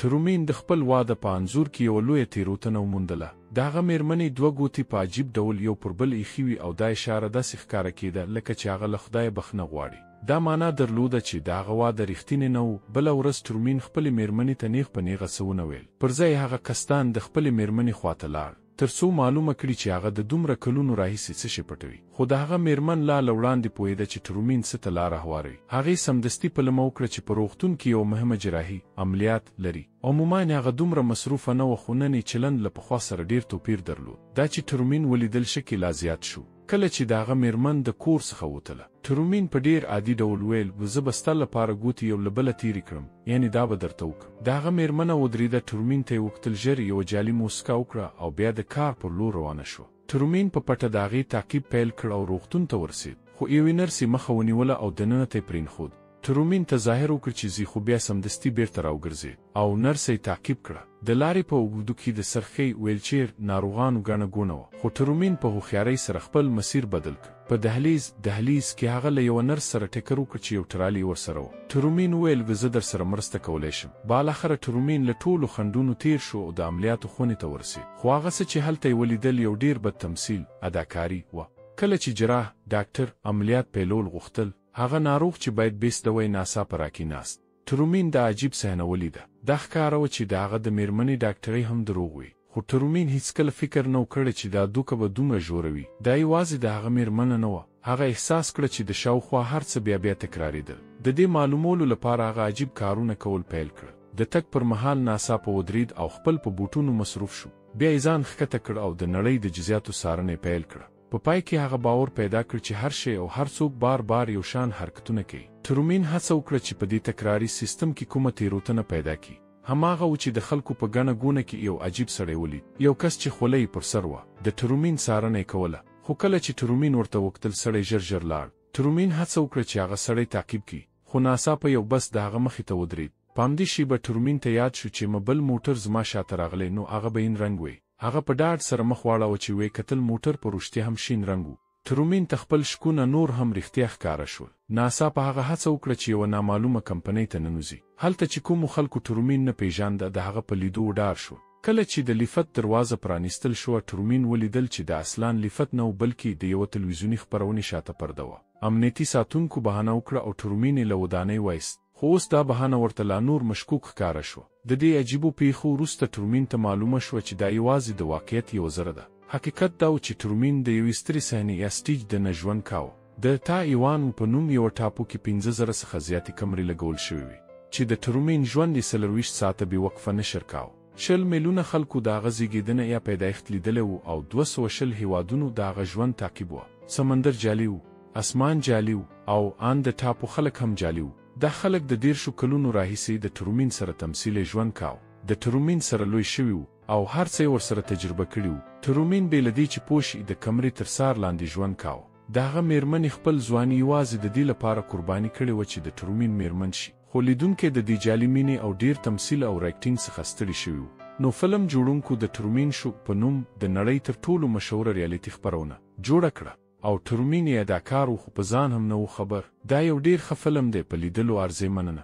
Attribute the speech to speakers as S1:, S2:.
S1: ټرومین د خپل واده په انځور کې یوه لویه تېروتنه وموندله. د هغه مېرمنې دوه ګوتې په عجیب ډول یو پر بل ایښي وي او دا اشاره داسې ښکاره کېده لکه چې هغه له خدایه بښنه غواړي. دا مانا درلوده چې د هغه واده رښتینی نه و. بله ورځ ټرومین خپلې مېرمنې ته نېغ په نېغه څه ونه ویل. پر ځای یې هغه قصداً د خپلې مېرمنې خواته لاړ، تر څو معلومه کړي چې هغه د دومره کلونو راهیسې څه شی پټوي. خو د هغه مېرمن لا له وړاندې پوهېده چې ټرومین څه ته لاره هواروي. هغې سمدستي پلمه وکړه چې په روغتون کې یوه مهمه جراحي، عملیات، لري. عموماً هغه دومره مصروفه نه وه خو نن یې چلند له پخوا سره ډېر توپیر درلود. دا چې ټرومین ولیدل شک یې لا زیات شو. کله چې د هغه مېرمن د کور څخه ووتله. ټرومین په ډېر عادي ډول وویل، زه به ستا لپاره ګوتې یو له بله تېرې کړم، یعنې دا به درته وکړم. د هغه مېرمنه ودرېده، ټرومین ته یې وکتل، ژر یې یوه جعلي موسکا وکړه او بیا د کار پر لور روانه شوه. ټرومین په پټه د هغې تعقیب پیل کړ او روغتون ته ورسېد. خو یوې نرسې مخه ونیوله او دننه ته یې پرېنښود. ټرومین تظاهر وکړ چې ځي خو بیا سمدستي بېرته راوګرځېد او نرسه یې تعقیب کړه. د لارې په اوږدو کې د څرخکۍ، ویلچیر، ناروغانو ګڼه ګوڼه وه، خو ټرومین په هوښیارۍ سره خپل مسیر بدل کړ. په دهلیز، دهلیز، کې هغه له یوه نرس سره ټکر وکړ چې یو ټرالي یې ورسره وه. ټرومین وویل، زه درسره مرسته کولی شم. بالاخره ټرومین له ټولو خنډونو تېر شو او د عملیاتو خونې ته ورسېد. خو هغه څه چې هلته یې ولیدل یو ډېر بد تمثیل، اداکاري، وه. کله چې جراح، ډاکټر، عملیات پیلول غوښتل، هغه ناروغ چې باید بېسده وای ناڅاپه راکیناست. ټرومین دا عجیب صحنه ولیده. دا ښکاره وه چې د هغه د مېرمنې ډاکټرۍ هم دروغ وي. خو ټرومین هیڅکله فکر نه و کړی چې دا دوکه به دومره ژوره وي. دا یوازې د هغه مېرمنه نه وه. هغه احساس کړه چې د شاوخوا هر څه بیا بیا تکرارېدل. د دې معلومولو لپاره هغه عجیب کارونه کول پیل کړل. د تګ پر مهال ناڅاپه ودرېد او خپل په بوټونو مصروف شو. بیا یې ځان ښکته کړ او د نړۍ د جزیاتو څارنه یې پیل کړه. په پای کې هغه باور پیدا کړ چې هر شی او هر څوک بار بار یو شان حرکتونه کوي. ټرومین هڅه وکړه چې په دې تکراري سیستم کې کومه تېروتنه پیدا کړي. هماغه و چې د خلکو په ګڼه ګوڼه کې یو عجیب سړی ولید. یو کس چې خولۍ یې پر سر وه. د ټرومین څارنه یې کوله. خو کله چې ټرومین ورته وکتل سړی ژر ژر لاړ. ټرومین هڅه وکړه چې هغه سړی تعقیب کړي. خو ناڅاپه یو بس د هغه مخې ته ودرېد. په همدې شېبه ټرومین ته یاد شو چې مه بل موټر زما شاته راغلی نو هغه به ین رنګ وي. هغه په ډاډ سره مخ واړاوه چې ویې کتل موټر په رښتیا هم شین رنګ و. ټرومین ته خپل شکونه نور هم رښتیا ښکاره شول. ناڅاپه هغه هڅه وکړه چې یوه نامعلومه کمپنۍ ته ننوځي. هلته چې کومو خلکو ټرومین نه پېژانده د هغه په لیدو وډار شول. کله چې د لیفت دروازه پرانیستل شوه ټرومین ولیدل چې دا اصلاً لیفت نه و بلکې د یوه تلویزیوني خپرونې شاته پرده وه. امنیتي ساتونکو بهانه وکړه او ټرومین یې له ودانۍ وایست. خو اوس دا بهانه ورته لا نور مشکوک ښکاره شوه. د دې عجیبو پېښو وروسته ټرومین ته معلومه شوه چې دا یوازې د واقعیت یوه ذره ده. حقیقت دا و چې ټرومین د یوې سترې صحنې یا سټیج دننه ژوند کاوه. د تا ایوان په نوم یوه ټاپو کې 5000 څخه زیاتې کمرې لګول شوې وې، چې د ټرومین ژوند یې 24 ساعته بې وقفه نشر کاوه. 20 میلیونه خلکو د هغه زیږېدنه یا پیدایښت لیدلی و او 220 هېوادونو د هغه ژوند تعقیب وه. سمندر جعلي و، اسمان جعلي و او ان د ټاپو خلک هم جعلي وو. دا خلک د 30 کلونو راهیسې د ټرومین سره تمثیلي ژوند کاوه. د ټرومین سره لوی شوي وو او هر څه یې ورسره تجربه کړي وو. ټرومین بې له دې چې پوه شي د کمرې تر څار لاندې ژوند کاوه. د هغه مېرمنې خپل ځواني یوازې د دې لپاره قرباني کړې وه چې د ټرومین مېرمن شي. خو لیدونکي د دې جعلي مینې او ډېر تمثیل او رایکټینګ څخه ستړي شوي وو. نو فلم جوړونکو د ټرومین شو په نوم د نړۍ تر ټولو مشهوره ریالیتي خپرونه جوړه کړه او ټرومین یې اداکار و خو په ځان هم نه و خبر. دا یو ډېر ښه فلم دی په لیدلو ارزي مننه.